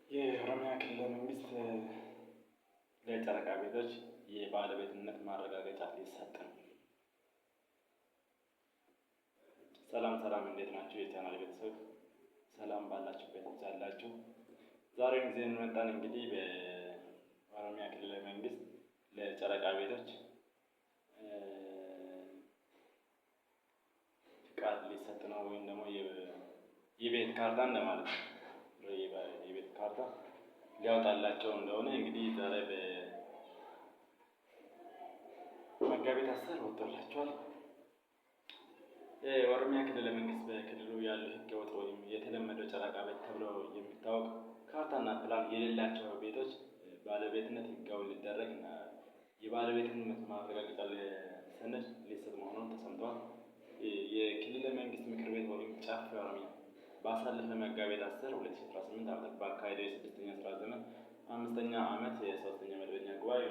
የኦሮሚያ ክልል መንግስት ለጨረቃ ቤቶች የባለቤትነት ማረጋገጫ ሊሰጥ ነው። ሰላም ሰላም፣ እንዴት ናችሁ? የቻናል ቤተሰብ ሰላም ባላችሁበት ይብዛላችሁ። ዛሬም ጊዜ እንመጣን እንግዲህ በኦሮሚያ ክልል መንግስት ለጨረቃ ቤቶች ፍቃድ ሊሰጥ ነው፣ ወይም ደግሞ የቤት ካርታ እንደማለት ነው። የቤት ካርታ ሊያወጣላቸው እንደሆነ እንግዲህ ዛሬ በመጋቢት 10 ወጥቶላቸዋል። የኦሮሚያ ክልል መንግስት በክልሉ ያሉ ህገወጥ ወይም የተለመደው ጨረቃ ቤት ተብሎ የሚታወቅ ካርታና ፕላን የሌላቸው ቤቶች ባለቤትነት ህጋዊ ሊደረግ እና የባለቤትነት ማረጋገጫ ሰነድ ሊሰጥ መሆኑን ተሰምቷል። የክልል መንግስት ምክር ቤት ወይም ጨፌ ኦሮሚያ ባሳለፍነው መጋቢት 10 2018 ዓ.ም ባካሄደው የስድስተኛ ስራ ዘመን አምስተኛ ዓመት የሶስተኛ መደበኛ ጉባኤ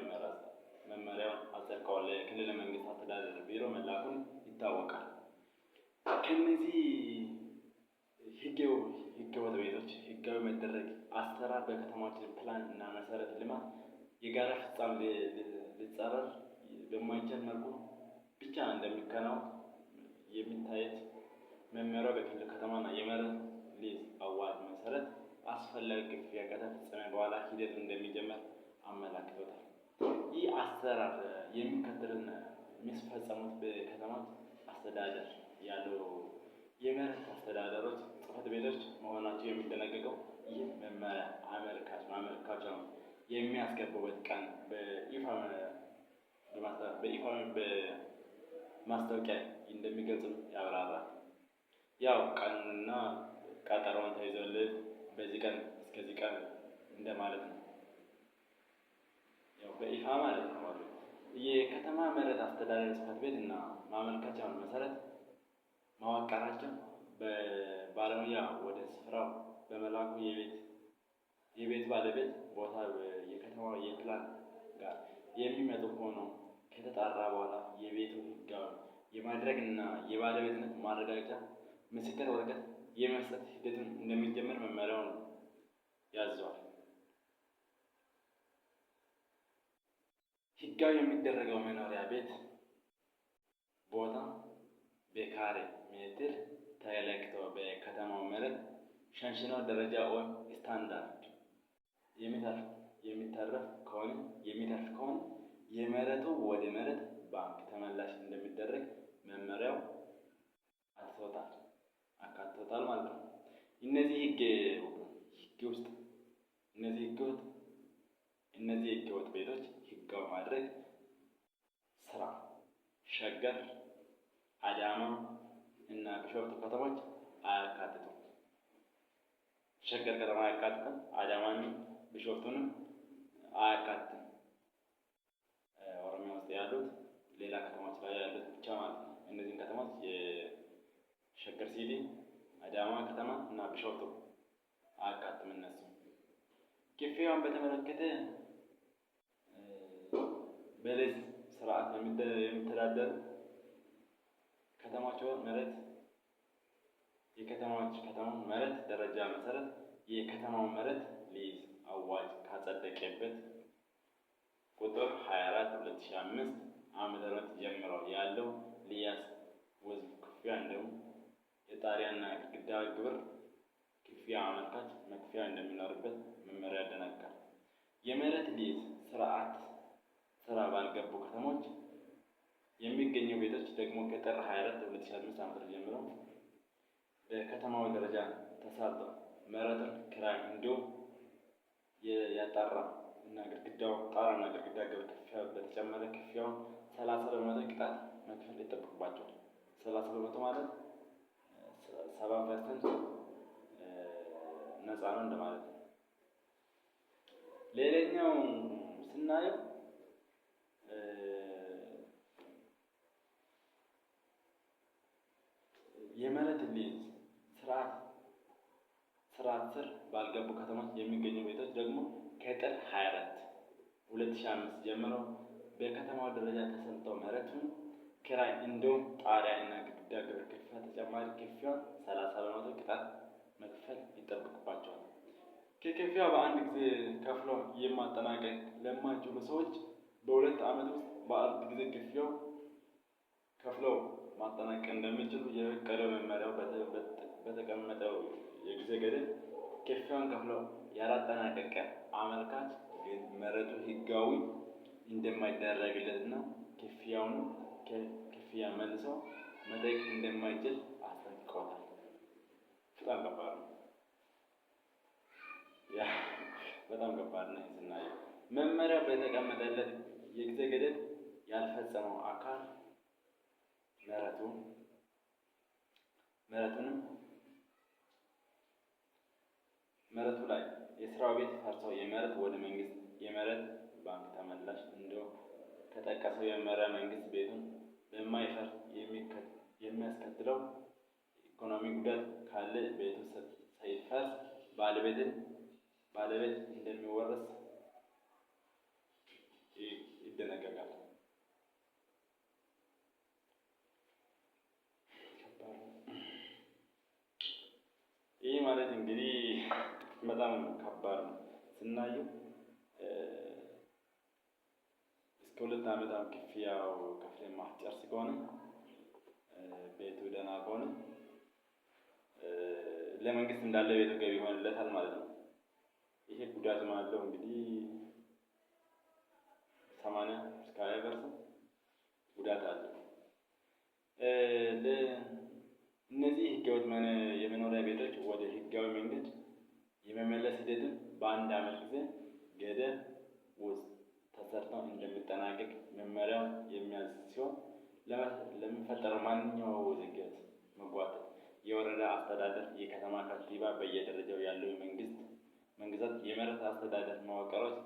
መመሪያውን አጸድቀዋል። ለክልል መንግስት አስተዳደር ቢሮ መላኩን ይታወቃል። ከነዚህ ህገወጥ ቤቶች ህጋዊ መደረግ አሰራር በከተማችን ፕላን እና መሰረተ ልማት የጋራ ፍጻሜ ሊጻረር በማይቻል መልኩ ብቻ እንደሚከናወን የሚታየት መመሪያው በክልል ከተማና የመሬት ሊዝ አዋጅ መሰረት አስፈላጊ ክፍያ ከተፈጸመ በኋላ ሂደቱ እንደሚጀመር አመላክቶታል። ይህ አሰራር የሚከተሉን የሚፈጸሙት በከተማ አስተዳደር ያሉ የመሬት አስተዳደሮች ጽሕፈት ቤቶች መሆናቸው የሚደነገገው ይህ መመሪያ አመልካች ማመልካቻ ነው የሚያስገቡበት ቀን በይፋ በማስታወቂያ እንደሚገልጽ ያብራራል። ያው ቀኑንና ቀጠሮውን ተይዞልህ በዚህ ቀን እስከዚህ ቀን እንደማለት ነው። ያው በይፋ ማለት ነው። የከተማ መሬት አስተዳደር ጽሕፈት ቤት እና ማመልከቻውን መሰረት ማዋቀራቸው በባለሙያ ወደ ስፍራው በመላኩ የቤት ባለቤት ቦታ የከተማው የፕላን ጋር የሚመጡ ሆኖ ከተጣራ በኋላ የቤቱ ህጋዊ የማድረግ እና የባለቤትነት ማረጋገጫ ምስክር ወረቀት የመስጠት ሂደቱን እንደሚጀመር መመሪያውን ያዘዋል። ህጋዊ የሚደረገው መኖሪያ ቤት ቦታ በካሬ ሜትር ተለክቶ በከተማው መሬት ሸንሽኖ ደረጃ ወይም ስታንዳርድ የሚተርፍ ከሆነ የመሬቱ ወደ መሬት ባንክ ተመላሽ እንደሚደረግ መመሪያው አትቶታል አካቶታል ማለት ነው። እነዚህ ህግ ህግ ውስጥ እነዚህ ህገወጥ እነዚህ ህገወጥ ቤቶች ህጋዊ ማድረግ ስራ ሸገር፣ አዳማ እና ቢሾፍቱ ከተሞች አያካትቱም። ሸገር ከተማ አያካትትም። አዳማንም ቢሾፍቱንም አያካትትም። ኦሮሚያ ውስጥ ያሉት ሌላ ከተሞች ላይ ያሉት ብቻ ማለት ነው። እነዚህን ከተሞች የሸገር ሲቲ፣ አዳማ ከተማ እና ቢሾፍቱ አያካትትም። እነሱ ክፍያውን በተመለከተ በሊዝ ስርዓት የሚተዳደሩ ከተማቸው መሬት የከተማዎች ከተማው መሬት ደረጃ መሰረት የከተማው መሬት ሊዝ አዋጅ ካጸደቀበት ቁጥር 24 2005 ዓመተ ምህረት ጀምሮ ያለው ሊያዝ ወዝብ ክፍያ እንዲሁም የጣሪያና ግድግዳ ግብር ክፍያ አመልካች መክፈያ እንደሚኖርበት መመሪያ ያደነግጋል። የመሬት ሊዝ ስርዓት ስራ ባልገቡ ከተሞች የሚገኙ ቤቶች ደግሞ ከጥር 24 2005 ዓ.ም ጀምሮ በከተማው ደረጃ ተሳልተው መሬቱን ክራይ እንዲሁም ያጣራ እና ግድግዳው ጣራና ግድግዳ ግብር ክፍያ በተጨመረ ክፍያውን 30% ቅጣት መክፈል ይጠበቅባቸዋል። 30% ማለት 70% ነፃ ነው እንደማለት ነው። ሌላኛው ስናየው የመሬት ሊዝ ስርዓት ስር ባልገቡ ከተሞች የሚገኙ ቤቶች ደግሞ ከጥር 24 2005 ጀምሮ በከተማው ደረጃ ተሰልተው መሬቱን ኪራይ እንዲሁም ጣሪያ እና ግድግዳ ግብር ክፍያ ተጨማሪ ክፍያ 30% ቅጣት መክፈል ይጠበቅባቸዋል። ክፍያ በአንድ ጊዜ ከፍሎ የማጠናቀቅ ለማይችሉ ሰዎች በ2 ዓመት ውስጥ በአንድ ጊዜ ክፍያው ከፍለው ማጠናቀቅ እንደሚችሉ የፈቀደው መመሪያው በተቀመጠው የጊዜ ገደብ ክፍያውን ከፍለው ያላጠናቀቀ አመልካች ግን መሬቱ ህጋዊ እንደማይደረግለትና ክፍያውን ክፍያ መልሶ መጠየቅ እንደማይችል አስጠንቅቆታል። በጣም ከባድ ነው። ያ በጣም ከባድ ነው። ስናየው መመሪያ በተቀመጠለት የጊዜ ገደብ ያልፈጸመው አካል መሬቱ መሬቱንም መሬቱ ላይ የስራው ቤት ፈርሶ የመሬት ወደ መንግስት የመሬት ባንክ ተመላሽ እንደው ከጠቀሰው የመመሪያ መንግስት ቤቱን በማይፈርስ የሚያስከትለው ኢኮኖሚ ጉዳት ካለ ቤቱ ሳይፈርስ ባለቤት እንደሚወረስ ይደነገጋል። ይህ ማለት እንግዲህ በጣም ከባድ ነው ስናየው። እስከ 2 ዓመት ክፍያው ከፍለህ የማትጨርስ ከሆነ፣ ቤቱ ደህና ከሆነ ለመንግስት እንዳለ ቤቱ ገቢ ይሆንለታል ማለት ነው። ይሄ ጉዳትም አለው፣ እንግዲህ 80 እስከ 20% ጉዳት አለው። እነዚህ ህገወጥ የመኖሪያ ቤቶች ወደ ህጋዊ መንገድ የመመለስ ሂደትን በአንድ ዓመት ጊዜ ገደብ ውስጥ ተሰርቶ እንደሚጠናቀቅ መመሪያው የሚያዝ ሲሆን፣ ለሚፈጠረው ማንኛውም ውዝግብ፣ መጓተት የወረዳ አስተዳደር፣ የከተማ ከንቲባ፣ በየደረጃው ያለው የመንግስት መንግስታት የመሬት አስተዳደር መዋቅሮች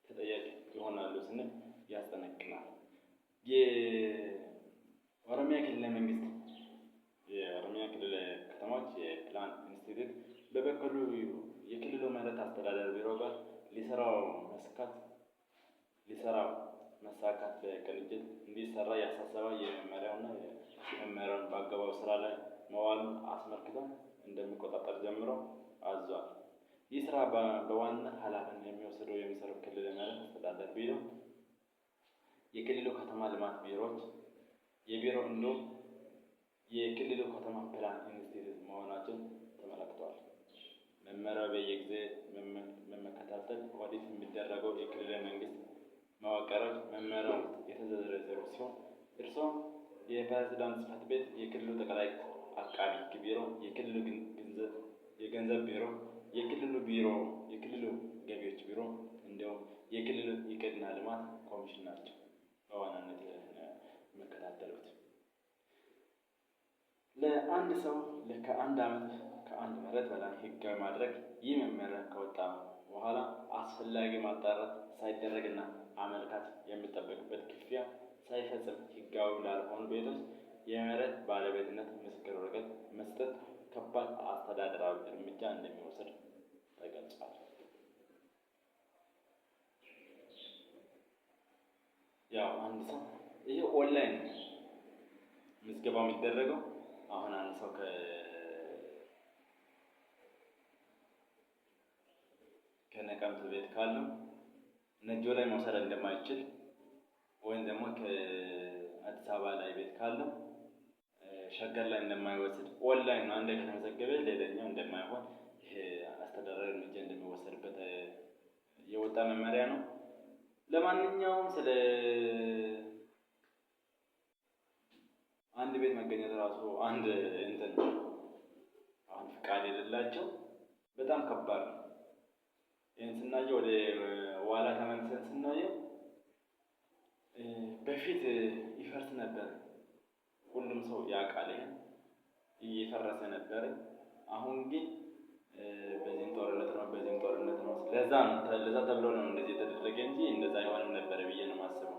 ተጠያቂ ይሆናሉ ስንል ያስጠነቅናል። የኦሮሚያ ክልል መንግስት የኦሮሚያ ክልል ከተሞች የፕላን ኢንስቲትዩት በበኩሉ የክልሉ መሬት አስተዳደር ቢሮ ጋር ሊሰራው መሳካት በቅንጅት እንዲሰራ ያሳሰበው የመመሪያውና የመመሪያውን በአግባቡ ስራ ላይ መዋሉን አስመልክቶ እንደሚቆጣጠር ጀምሮ አዟል። ይህ ስራ በዋና ኃላፊነት የሚወስደው የሚሰራው ክልል መሬት አስተዳደር ቢሮ፣ የክልሉ ከተማ ልማት ቢሮዎች የቢሮ እንዲሁም የክልሉ ከተማ ፕላን ኢንስቲትዩት መሆናቸውን ተመላክተዋል። መመሪያው በየጊዜ በመከታተል ኦዲት የሚደረገው የክልል መንግስት መዋቅሮች መመሪያው የተዘረዘሩ ሲሆን እርሱም የፕሬዝዳንት ጽሕፈት ቤት፣ የክልሉ ጠቅላይ አቃቢ ሕግ ቢሮ፣ የክልሉ የገንዘብ ቢሮ፣ የክልሉ ቢሮ የክልሉ ገቢዎች ቢሮ እንዲሁም የክልሉ እቅድና ልማት ኮሚሽን ናቸው በዋናነት የሚከታተሉት። ለአንድ ሰው ከአንድ ዓመት ከአንድ መሬት በላይ ህጋዊ ማድረግ ይህ መመሪያ ከወጣ በኋላ አስፈላጊ ማጣራት ሳይደረግና አመልካች የሚጠበቅበት ክፍያ ሳይፈጽም ህጋዊ ላልሆኑ ቤቶች የመሬት ባለቤትነት ምስክር ወረቀት መስጠት ከባድ አስተዳደራዊ እርምጃ እንደሚወስድ ተገልጿል። ያው አንድ ሰው ይሄ ኦንላይን ምዝገባው የሚደረገው አሁን አንድ ሰው ከነቀምት ቤት ካለው ነጆ ላይ መውሰድ እንደማይችል ወይም ደግሞ ከአዲስ አበባ ላይ ቤት ካለው ሸገር ላይ እንደማይወስድ፣ ኦንላይን ነው አንድ ከተመዘገበ ሌላኛው እንደማይሆን፣ ይሄ አስተዳደራዊ እርምጃ እንደሚወሰድበት የወጣ መመሪያ ነው። ለማንኛውም ስለ አንድ ቤት መገኘት ራሱ አንድ እንትን አሁን ፍቃድ የሌላቸው በጣም ከባድ ነው። ይህን ስናየው ወደ ኋላ ተመልሰን ስናየው በፊት ይፈርስ ነበር። ሁሉም ሰው ያውቃል ይሄን እየፈረሰ ነበር። አሁን ግን በዚህም ጦርነት ነው፣ በዚህም ጦርነት ነው። ለዛ ነው ለዛ ተብሎ ነው እንደዚህ የተደረገ እንጂ እንደዛ አይሆንም ነበር ብዬ ነው የማስበው።